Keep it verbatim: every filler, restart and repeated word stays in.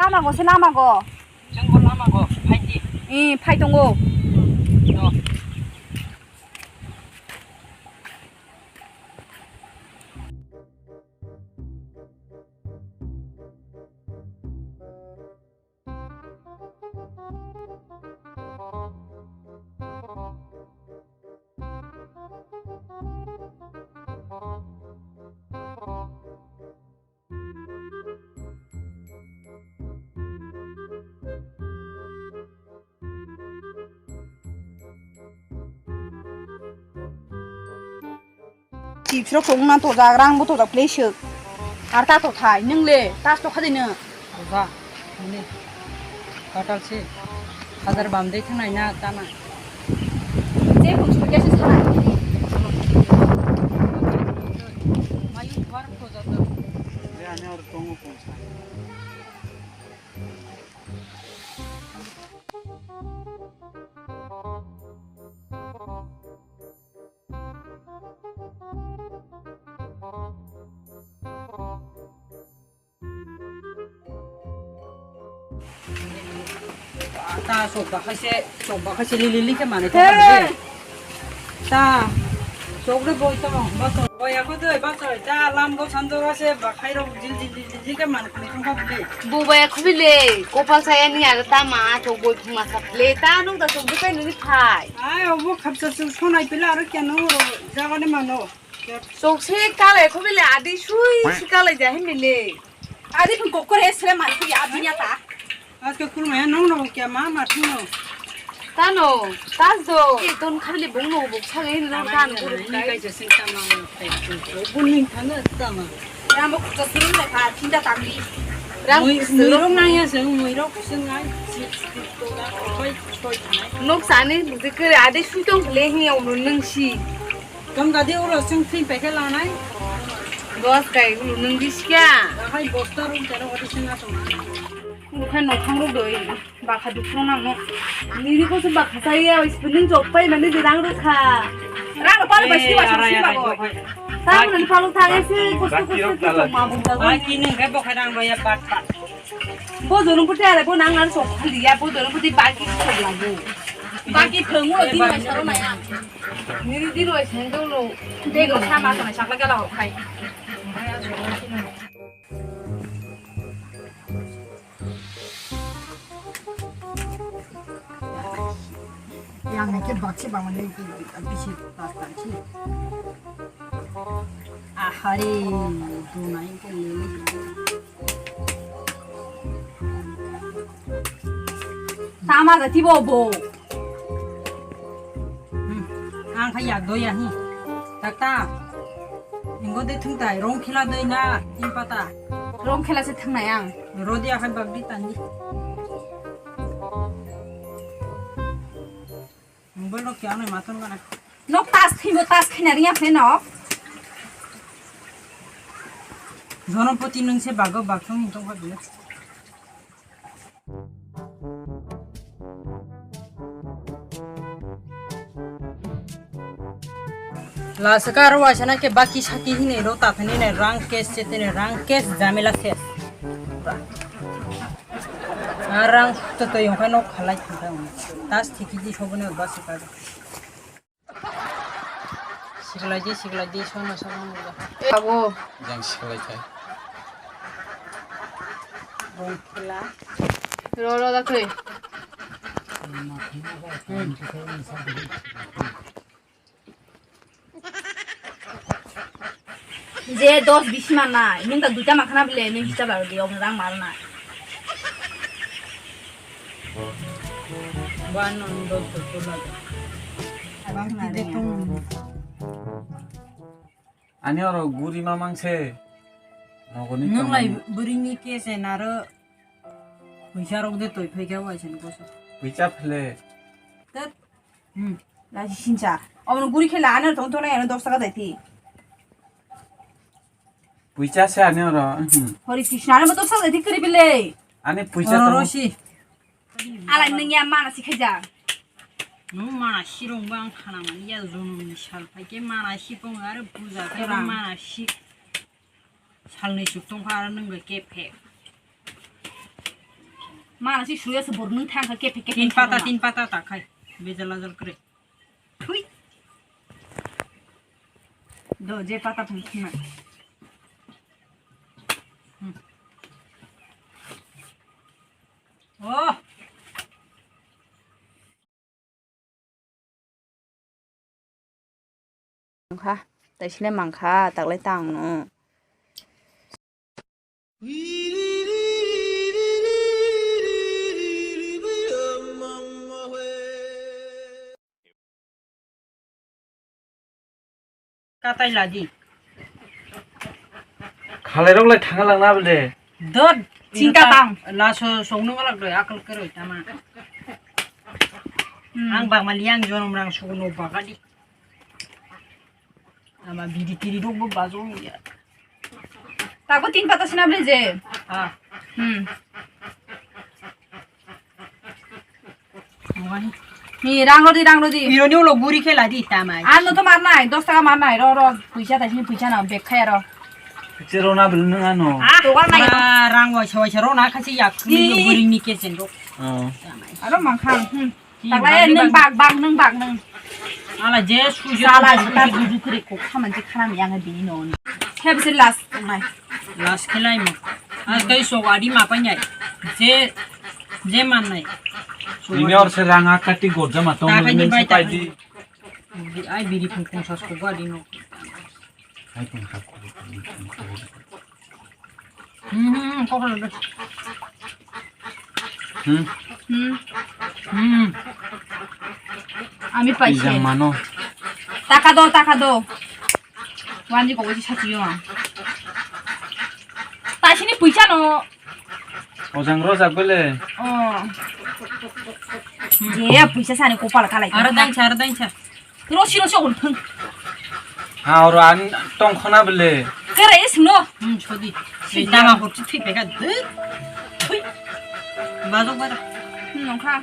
Lama go se lama go. Chwng bo lama go, phai di. Eh, phai tongo. No. Chips rok tongna tojak, rang bo tojak, plei swk. Ar ta to thai, nwng le, tas to khadi nw. Oja, muni, katal se, hajar bam de thangnai na tana. Je phung suri khe se sanai. Mayu war tojak. Le ani or tongo phung sa. Ta sok ba khaise, sok ba khaise lili lili khe mane ta. Hey! Ba de. Ta sok de boi to, ba to. Boi ako de, ba to. Ta lam go sando se ba khai rok jil jil jil jil khe mane khani thang kha de. Bo boi ako bile, kopal saya ni aga ta ma, sok boi phung ma sa bile. Ta nung ta sok boi kai nini phai. Ai, obo khapsa sok sonai pila aro kya no ro, jaga de mano. Sok se kalai kho bile adi sui si kalai ja hin bile. Adi phun kokore sre mar kho ya adi nya ta. Aske kurma ya nong nong kya ma ma thung no. Tano, tas do. E ton khabili bung no buk sa hin no tano. Ni kai je sing tama no kai. Bun ning thana tama. Ramo khoksa sing na kha thinta tamli. Ram mui, mui rok nang ya se, mui rok sing ngai. Nok sani bujikere adi sui tong le hin ya unu nung si. Tong gadi ulo sing free packet lanai. Dos kai ulo nung diska. Hai bosta rung tero gadi sing asong. Ulo khai nok thang rok doi. Bakha dukro nang no. Nini ko se bakha sai ya, spinning job pai mani di rang rukha. Rang rukha bai si wa si ba go. Tang nan phalu thang ese kustu kustu ki jok ma bung da go. Ai ki nung kai bo khai rang bai ya pat pat. Bo jono puti are bo nang nan sok khali ya, bo jono puti baki sok lagu. Baki phungu lo tin bai saro na ya. Nini di roi sen do lo. Dego sama sama sakla gala ho khai. Yang nake bakse bangmani bisi tas tangsi. Ahari, dunai ke lele. Tama gati bo bo. Hmm, ang kha yak do ya hi. Tak tak. Ingo de thung tai rong khila doi na in pata. Rong khila se thang nai ang. Rodi akhai bak di tani. Mobile rok kya nai maton gana. Nok tas thimo tas khaina riya phe nok. Jonompoti nung se bago bak thung hin tong kha biya. Lasaka aro waisana ke baki saki hinwi ro tathani ne rang kes chetene rang kes jamila ses. Arang to to yongkha nok khalai thangkha. Tas thiki di sobone basika. Siklai di, siklai di, sono, sono, nila. Abo. Jang siklai thai. Bongkila. Ro, ro, da koi. Je dos bisi manai, nung ta duita makhana bile, nung hisab laro di, om rang marnai. Ba nung dos dos laga. Abang tide tung. Ani oro guri mamang se. Nogoni nung lai kamani. Burini ke se naro puisa rok de toi phai khe wai sen koso. Puisa phle. Tet. Hmm. Laji sincha. Omo guri khela ano tong tong ano dos taka dai thi. Puisa se ani oro. Hmm. Hori Krishna ano dos taka dai thi kri bile. Ani puisa oro to. Rosi. Ala nung ya mana si khaja. Nung mana si rong bang khana mani ya zonong ni sal phai ke mana si pong ar puja ke mana si. Salni chuk tong kha aro nung bai kep khe. Mana si suya se bornung thang kha kephe kephe. Tin pata, tin pata ta khai. Bejal ajal kre. Thui. Do je pata thang thang. Hmm. Oh. Mangkha, taisile mangkha, taklai tangno. Katai ladi. Khalai rok lai thanga lang na bole. Dot, chinta tang. Laso songno malak doi akal keroi tama. Hmm. Ang bang mali ang jonom rang songno bagadi. Ama bidi tiri rok bo bajo ya. Tako tin pata sina bole je. Ha. Hmm. Ni rang rodi, rang rodi. Ironi ulo guri khela di tamai. Ano to mar nai, dos taka mar nai, ro, ro, puisa taisini puisa na, bek khaya ro. Chero na bel nung ano. Ah, to war nai. Ah, rang waisa waisa ro na khasi yak ni guri ni kesen ro. Oh. Aro mangkhang, hmm. Taklai nung bag, bag, nung bag, nung. Ala je suju. Sala suju, suju kri ko khaman je khanam yang bini no. Heb se last nai. Last khelai mo. Askai sogadi ma painai. Je, je mannai. Ini or se rang akati gorja ma tong. Takai ni bai pai di. Ai biri pung pung sas ko gadi no. Ai pung sas ko. Hmm, hmm, hmm, kokon lo. Hmm. Hmm. Hmm. Ami paise. Ijang mano. Taka do, taka do. Wanji kobo ji sachiyo. Taisini puisa no. Ojang rojak bele. Oh. Je puisa sani kopal kalai. Aro dainsa, aro dainsa. Rosi rosi ol thung. Ha oro an tong khona bele. Kere is no. Hmm, sodi. Dama hor thik bega. Thui. Bajok bara. Hmm, nongkha.